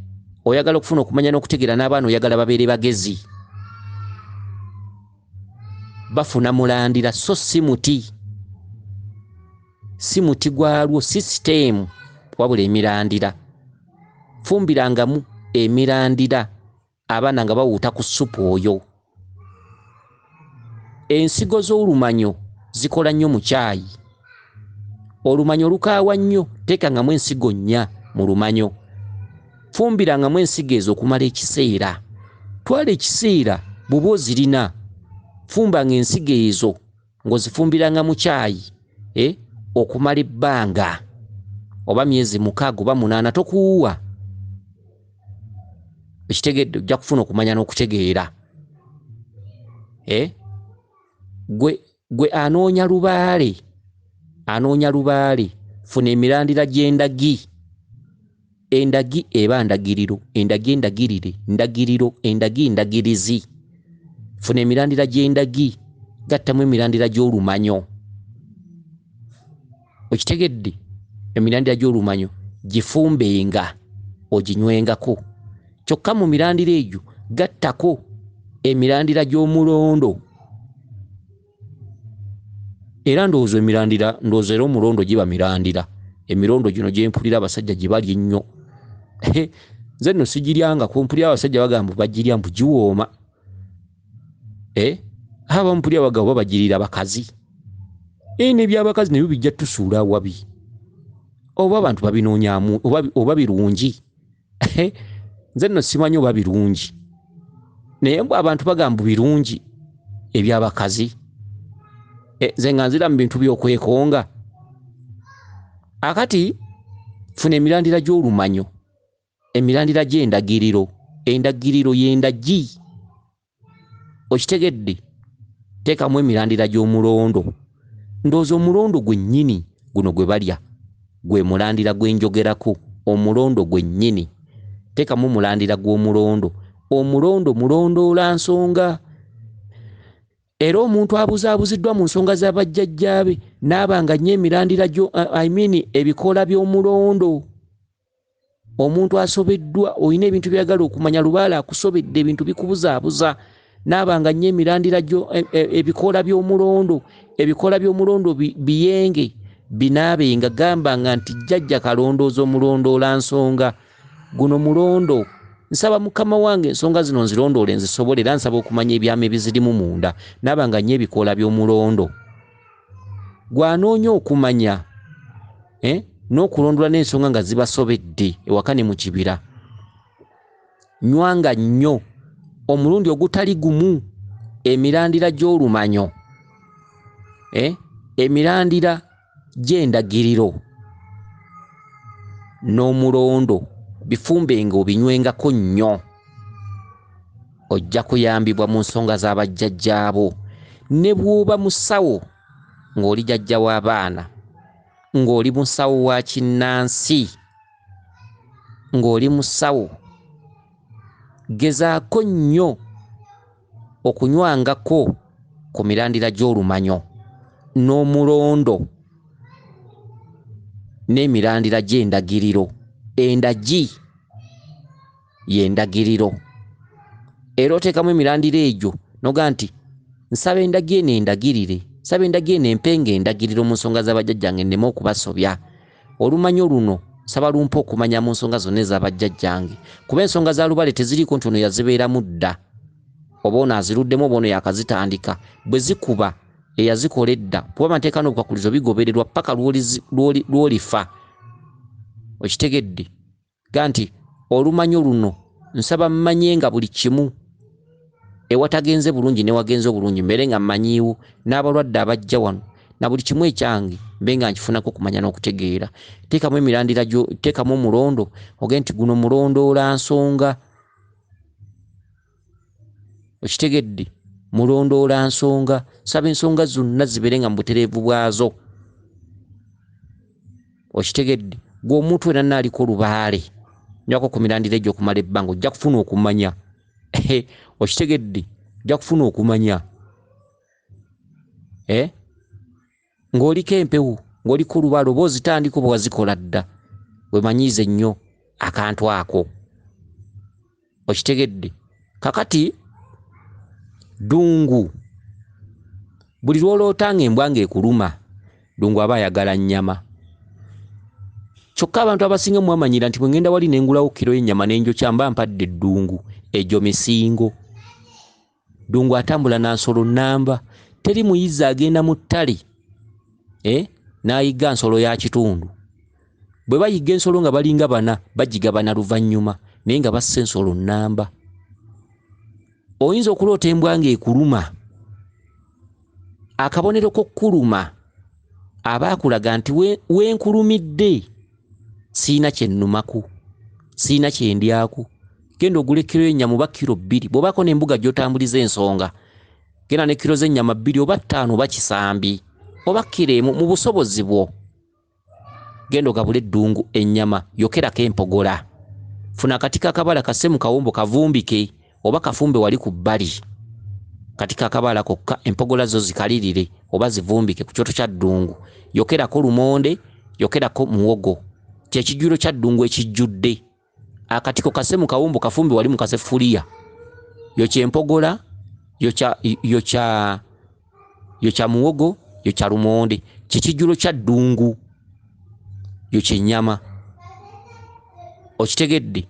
Speaker 1: Oyagala okufuna okumanya n'okutegeera n'abaana oyagala babeere bagezi. Bafuna mulandira so si muti. Si muti gwalwo, si siteemu, wabula emirandira. Fumbirangamu emirandira abaana nga bawuuta ku ssupu oyo. Ensigo z'olumanyo zikola nnyo mu kyayi. Olumanyo lukaawa nnyo, teekangamu ensigo 4 mu lumanyo. Fumbirangamu ensigo ezo okumala ekiseera. Twala ekiseera bw'oba ozirina, fumbanga ensigo ezo ng'ozifumbiranga mu kyayi, okumala ebbanga oba myezi 6 oba 8 tokuwuwa. Okitegedde? Ojja kufuna okumanya n'okutegeera. Gwe anoonya lubaale, anoonya lubaale, funa emirandira gy'endagi. Endagi eba ndagiriro, endagi endagirire, ndagiriro, endagi ndagirizi. Funa emirandira gy'endagi, Gattamu emirandira gy'olumanyo. Okitegedde? Emirandira gy'olumanyo gifumbenga oginywengako. Kyokka mu mirandira egyo gattako emirandira gy'omulondo. Era ndowooza emirandira, ndowooza era omulondo giba mirandira. Emirondo gino gye mpulira abasajja gye balya ennyo. Nze nno sigiryangako, mpulira abasajja bagamba bagirya mbu giwooma. Abamu mpulira bagamba oba bagirira bakazi. N'ebyabakazi nabyo bijja tusuula awabi. Oba abantu babinoonyaamu, oba birungi. Nze nno simanyi oba birungi. Naye mbu abantu bagamba birungi ebyabakazi. Nze nga nzira mu bintu by'okwekonga. Akati funa emirandira gy'olumanyo, emirandira gy'endagiriro, endagiriro y'endagi. Okitegedde? Teekamu emirandira gy'omulondo. Ndowooza omulondo gwennyini guno gwe balya gwe mulandira gwe njogerako, omulondo gwennyini. Teekamu omulandira gw'omulondo. Omulondo mulondoola nsonga. Era omuntu abuzaabuziddwa mu nsonga za bajjajjaabe n'aba nga nnyo emirandira gyo, I mean ebikoola by'omulondo. Omuntu asobeddwa, olina ebintu by'ayagala okumanya, lubaale akusobedde, ebintu bikubuzaabuza, n'aba nga nnyo emirandira gyo, ebikoola by'omulondo. Ebikoola by'omulondo biyenge, binaabenga, gamba nga nti jjajja kalondooza omulondoola nsonga. Guno mulondo. Nsaba Mukama wange ensonga zino nzirondoole nzisobole, era nsaba okumanya ebyama ebizirimu munda, n'aba nga nnyo ebikoola by'omulondo. Gw'anoonya okumanya, n'okulondoola n'ensonga nga zibasobedde ewaka ne mu kibira. Nywanga nnyo omulundi ogutali gumu emirandira gy'olumanyo, emirandira gy'endagiriro n'omulondo, bifumbe nga obinywengako nnyo. Ojja kuyambibwa mu nsonga z'abajjajjaabo. Ne bw'oba musawo ng'oli jjajja w'abaana, ng'oli musawo wa kinnansi, ng'oli musawo, gezaako nnyo okunywangako ku mirandira gy'olumanyo n'omulondo n'emirandira gy'endagiriro. Endagi y'endagiriro. Era oteekamu emirandira egyo n'ogamba nti nsaba endagi eno endagirire, nsaba endagi eno empenga endagiriro mu nsonga z'abajjajjange nneme okubasobya. Olumanyo luno nsaba lumpe okumanya mu nsonga zonna ez'abajjajjange, kuba ensonga za lubaale teziriiko nti ono yazibeeramu dda, oba ono aziruddemu, oba ono yakazitandika. Bwe zikuba eyazikola edda, kuba amateeka n'obukwakulizo bigobererwa paka lw'olifa. Okitegedde? Ga nti olumanyo luno nsaba mmanye nga buli kimu ewatagenze bulungi ne wagenze obulungi, mbeere nga mmanyiiwo n'abalwadde abajja wano na buli kimu ekyange mbe nga nkifunako okumanya n'okutegeera. Teekamu emirandira gyo, teekamu omulondo, ogende nti guno mulondoola nsonga. Okitegedde? Mulondoola nsonga. Saba ensonga zonna zibeere nga mu butereevu bwazo. Okitegedde? Gwe omuntu wenna naaliko lubaale, nywako ku mirandira egyo okumala ebbanga, ojja kufuna okumanya. Okitegedde? Ojja kufuna okumanya. Ng'oliko empewo, ng'oliko olubaale, oba ozitandika oba wazikola dda, weemanyiize nnyo akantu ako. Okitegedde? Kakati ddungu buli lw'oloota ng'embwa ng'ekuluma, ddungu aba ayagala nnyama. Kyokka abantu abasinga mwamanyira nti bwe ngenda wali ne ngulawo kiro y'ennyama ne njokya mba mpadde ddungu, egyo misingo. Ddungu atambula na nsolo nnamba, teri muyizzi agenda mu ttale, n'ayigga nsolo ya kitundu. Bwe bayigga ensolo nga balinga bana, bagigabana luvannyuma, naye nga bassa ensolo nnamba. Oyinza okuloota embwa ng'ekuluma. Akabonero k'okukuluma aba akulaga nti wenkulumidde siina kye nnumako, siina kye ndyako. Genda ogule kiro y'ennyama oba kiro 2, bw'obaako n'embuga gy'otambuliza ensonga, genda ne kiro z'ennyama 2 oba 5 oba kisambi oba kiro 1 mu busobozi bwo. Genda ogabule eddungu ennyama, yokerako empogola. Funa akati k'akabala kasse mu kawombo kavumbike oba kafumbe wali ku bbali. Katiko akabaala kokka, empogola zo zikalirire oba zivumbike ku kyoto kya Ddungu. Yokerako lumonde, yokerako muwogo. Kye kijjulo kya Ddungu ekijjudde. Akatiko kase mu kawumbu kafumbe wali mu kaseffuliya. Yokya empogola, yokya, yokya, yokya muwogo, yokya lumonde. Kye kijjulo kya Ddungu. Yokya ennyama. Okitegedde?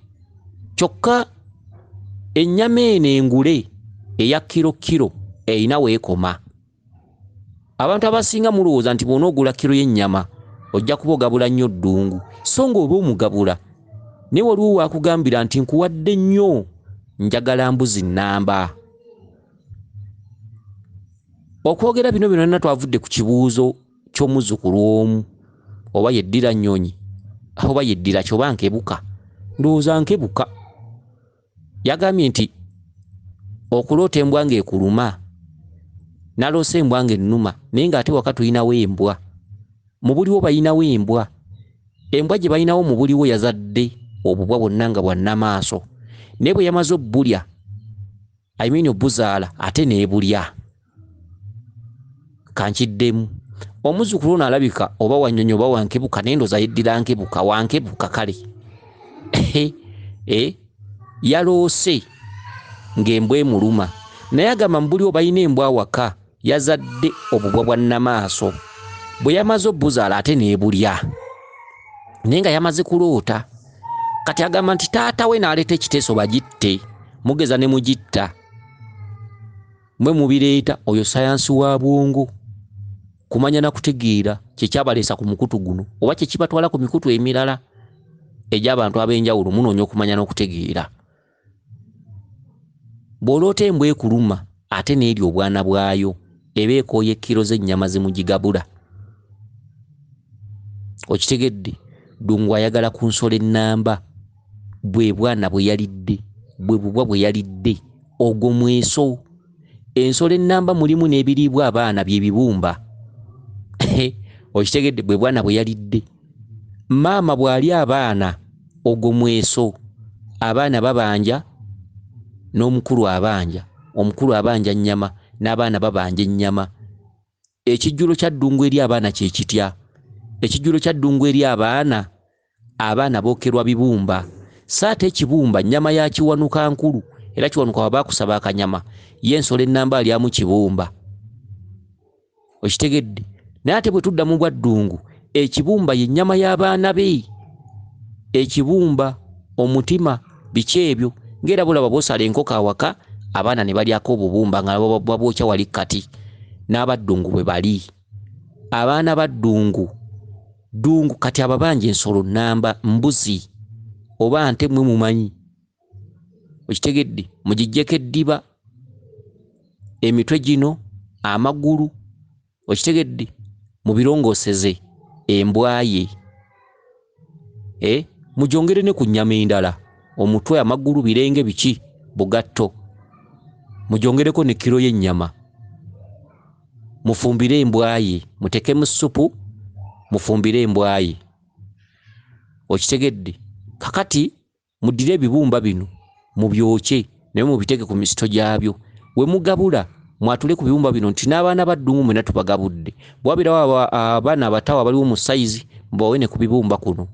Speaker 1: Kyokka ennyama eno engule eya kiro kiro erina weekoma. Abantu abasinga mulowooza nti bw'onoogula kiro y'ennyama ojja kuba ogabula nnyo Ddungu, so ng'oba omugabula. Naye waliwo waakugambira nti nkuwadde nnyo, njagala mbuzi nnamba. Okwogera bino byonna twavudde ku kibuuzo ky'omuzzukulu omu, oba yeddira nnyonyi oba yeddira ki oba nkebuka. Ndowooza nkebuka. Yagambye nti okuloota embwa ng'ekuluma, naloose embwa ng'ennuma, naye ng'ate waka tulinawo embwa. Mu buliwo balinawo embwa. Embwa gye balinawo mu buliwo yazadde obubwa bwonna nga bwa nnamaaso. Naye bwe yamaze obbulya, I mean obbuzaala, ate n'ebulya. Kankiddemu. Omuzzukulu ono alabika oba wa nnyonyi oba wa nkebuka, naye ndowooza yeddira nkebuka, wa nkebuka kale. Yaloose ng'embwa emuluma. Naye agamba mu buliwo balina embwa awaka, yazadde obubwa bwa nnamaaso. Bwe yamaze obbuzaala ate n'ebulya. Naye nga yamaze kuloota. Kati agamba nti taata we n'aleeta ekiteeso bagitte, mugeza ne mugitta. Mwe mubireeta, oyo sayansi wa bwongo. Kumanya na kutegeera kye kyabaleesa ku mukutu guno oba kye kibatwala ku mikutu emirala egy'abantu ab'enjawulo, munoonya okumanya n'okutegeera. Bw'oloota embwa ekuluma ate n'erya obwana bwayo, eba ekooye kiro z'ennyama ze mugigabula. Okitegedde? Ddungu ayagala ku nsolo ennamba, bwe bwana bwe yalidde, bwe bubwa bwe yalidde, ogwo mweso. Ensolo ennamba mulimu n'ebiriibwa abaana bye bibumba. Okitegedde? Bwe bwana bwe yalidde. Maama bw'alya abaana, ogwo mweso. Abaana babanja n'omukulu abanja. Omukulu abanja nnyama n'abaana babanja ennyama. Ekijjulo kya Ddungu eri abaana kye kitya? Ekijjulo kya Ddungu eri abaana, abaana bookerwa bibumba. So ate ekibumba nnyama ya Kiwanuka nkulu, era Kiwanuka bw'aba akusaba akanyama, ye ensolo ennamba alyamu kibumba. Okitegedde? Naye ate bwe tudda mu bwa Ddungu, ekibumba ye nnyama y'abaana be. Ekibumba, omutima, biki ebyo? Ng'era bulaba bw'osala enkoko awaka, abaana ne balyako obubumba nga babwokya wali kati. N'abaddungu bwe bali. Abaana ba Ddungu, Ddungu kati ababanja ensolo nnamba, mbuzi oba nte mmwe mumanyi. Okitegedde? Mugiggyeko eddiba, emitwe gino, amagulu, okitegedde? Mubirongooseze embwa ye. Mugyongere ne ku nnyama endala, omutwe, amagulu, birenge biki, bugatto. Mugyongereko ne kiro y'ennyama. Mufumbire embwa ye, muteekemu ssupu, mufumbire embwa ye. Okitegedde? Kakati muddire ebibumba bino mubyokye, naye mubiteeke ku misito gyabyo. We mugabula mwatule ku bibumba bino nti n'abaana ba Ddungu mwenna tubagabudde. Bwe wabeerawo abaana abato abaliwo mu sayizi, mubawe ne ku bibumba kuno.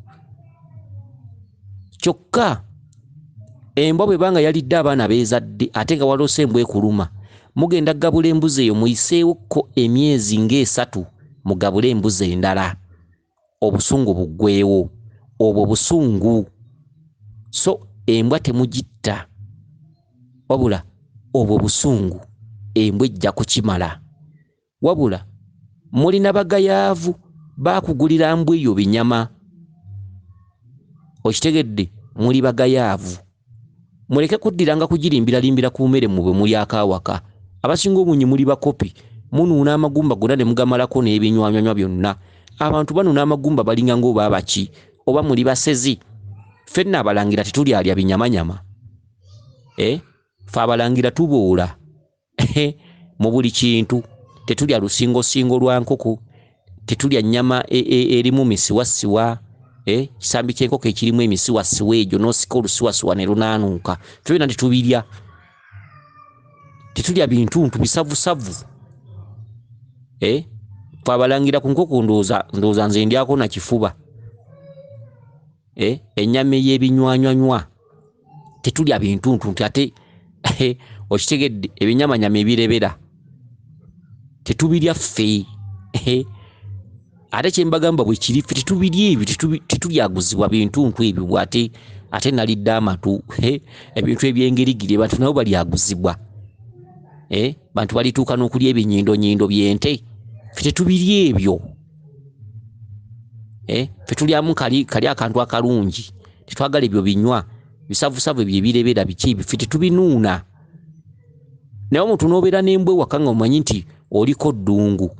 Speaker 1: Kyokka embwa bw'eba nga yalidde abaana beezadde ate nga waloose embwa ekuluma, mugenda kugabula embuzi eyo muyiseewokko emyezi ng'esatu mugabule embuzi endala. Obusungu buggweewo. Obwo busungu. So embwa temugitta, wabula obwo busungu embwa ejja kukimala. Wabula mulina bagayaavu baakugulira mbwa eyo binyama. Okitegedde? Muli bagayaavu. Muleke kuddiranga kugirimbiralimbira ku mmere mmwe bwe mulyako awaka. Abasinga obungi muli bakopi, munuuna amagumba gonna ne mugamalako n'ebinywanywa byonna. Abantu banuuna amagumba balinga ng'oba abaki, oba muli basezi. Ffenna abalangira tetulyalya binyamanyama. Ffe abalangira tuboola mu buli kintu. Tetulya lusingosingo lwa nkoko, tetulya nnyama erimu misiwasiwa, kisambi ky'enkoko ekirimu emisiwasiwa egyo n'osika olusiwasiwa ne lunaanuuka. Ffe byonna tetubirya. Tetulya bintuntu bisavusavu. Fe abalangira ku nkoko ndowooza nze ndyako na kifuba. Ennyama ey'ebinywanywanywa. Tetulya bintuntu nti ate okitegedde ebinyamanyama ebirebera. Tetubirya ffe. Ate kye mbagamba bwe kiri ffe tetubirya ebyo, tetulyaguzibwa bintuntu ebyo bw'ate ate nalidde amatu. Ebintu eby'engerigiri abantu nabo balyaguzibwa. Bantu balituuka n'okulya ebinyindonyindo by'ente. Ffe tetubirya ebyo. Ffe tulyamu kali akantu akalungi. Tetwagala ebyo binywa bisavusavu ebyo ebirebera biki ebyo ffe tetubinuuna. Naye omuntu n'obeera n'embwa ewaka nga omanyi nti oliko ddungu,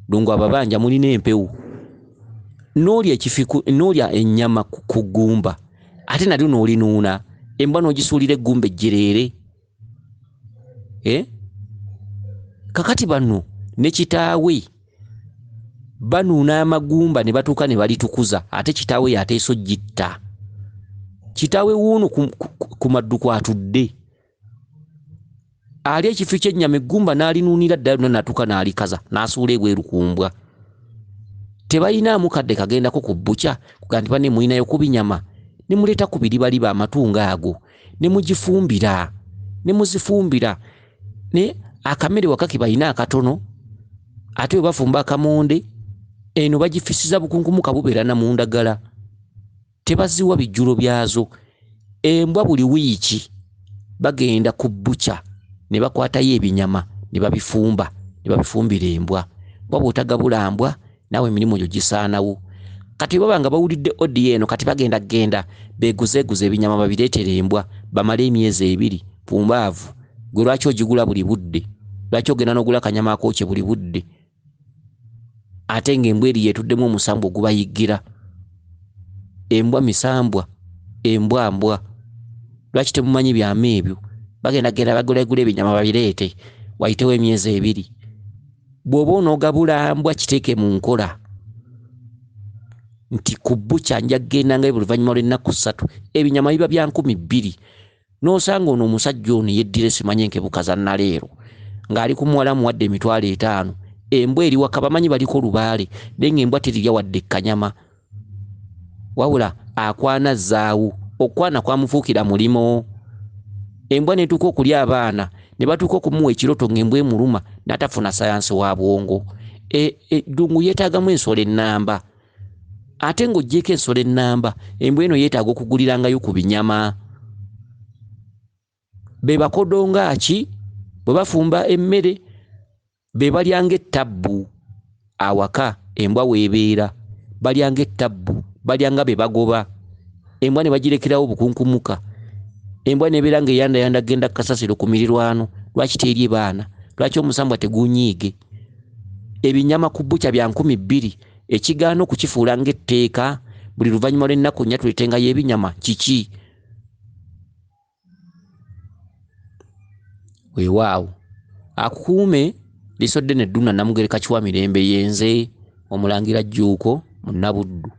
Speaker 1: ddungu ababanja mulina empewo, n'olya ekifiku, n'olya ennyama ku ggumba ate nalyo n'olinuuna, embwa n'ogisuulira eggumba ejjereere. Kakati bano ne kitaawe banuuna amagumba ne batuuka ne balitukuza, ate kitaawe y'ateesa oggitta. Kitaawe wuuno ku maddu kw'atudde, alya ekifi ky'ennyama eggumba n'alinuunira ddala lyonna n'atuuka n'alikaza n'asuula ebweru ku mbwa. Tebalinaamu kadde kagendako ku bbukya kugamba nti banne mulinayo ku binyama, ne muleeta ku biribaliba amatungo ago ne mugifumbira, ne muzifumbira. Ne akamere waka ke balina akatono, ate bwe bafumba akamonde eno bagifisiza bukunkumuka bubeera na mu ndagala. Tebaziwa bijjulo byazo. Embwa buli wiiki bagenda ku bbukya ne bakwatayo ebinyama ne babifumba, ne babifumbira embwa. Kuba bw'otagabula mbwa naawe emirimu gyo gisaanawo. Kati bwe baba nga bawulidde audio eno, kati bagenda genda beeguzeeguze ebinyama babireetere embwa bamale emyezi 2. Pumbaavu gwe lwaki ogigula buli budde? Lwaki ogenda n'ogula akanyama akookye buli budde? Ate ng'embwa eri yeetuddemu omusambwa ogubayiggira. Embwa misambwa, embwa mbwa. Lwaki temumanyi byama ebyo? Bagenda genda bagulegula ebinyama babireete wayitewo emyezi 2. Bw'oba onoogabula mbwa kiteeke mu nkola nti ku bbukya nja kugenda nga buli luvannyuma lw'ennaku 3 ebinyama biba bya 2000. N'osanga ono omusajja ono yeddira simanyi enkebuka za nnaleero ng'ali ku muwala amuwadde emitwalo 5. Embwa eri waka bamanyi baliko lubaale, naye ng'embwa terirya wadde ekkanyama, wabula akwana zzaawo. Okwana kwamufuukira mulimo. Embwa n'etuuka okulya abaana ne batuuka okumuwa ekiroto ng'embwa emuluma n'atafuna sayansi wa bwongo. Ddungu yeetaagamu ensolo ennamba. Ate ng'oggyeko ensolo ennamba, embwa eno yeetaaga okugulirangayo ku binyama. Be bakodo nga ki bwe bafumba emmere be balyanga ettabbu awaka embwa weebeera, balyanga ettabbu, balyanga be bagoba. Embwa ne bagirekerawo bukunkumuka. Embwa n'ebeera ng'eyandayanda kugenda ku kasasiro ku mirirwano. Lwaki terye baana? Lwaki omusambwa tegunyiige? Ebinyama ku bbukya bya 2000, ekigaana okukifuula ng'etteeka buli luvannyuma lw'ennaku 4 tuleetengayo ebinyama kiki? Weewaawo akukuume liiso ddene Dduna Namugereka Kiwa Mirembe yenze Omulangira Jjuuko Munnabuddu.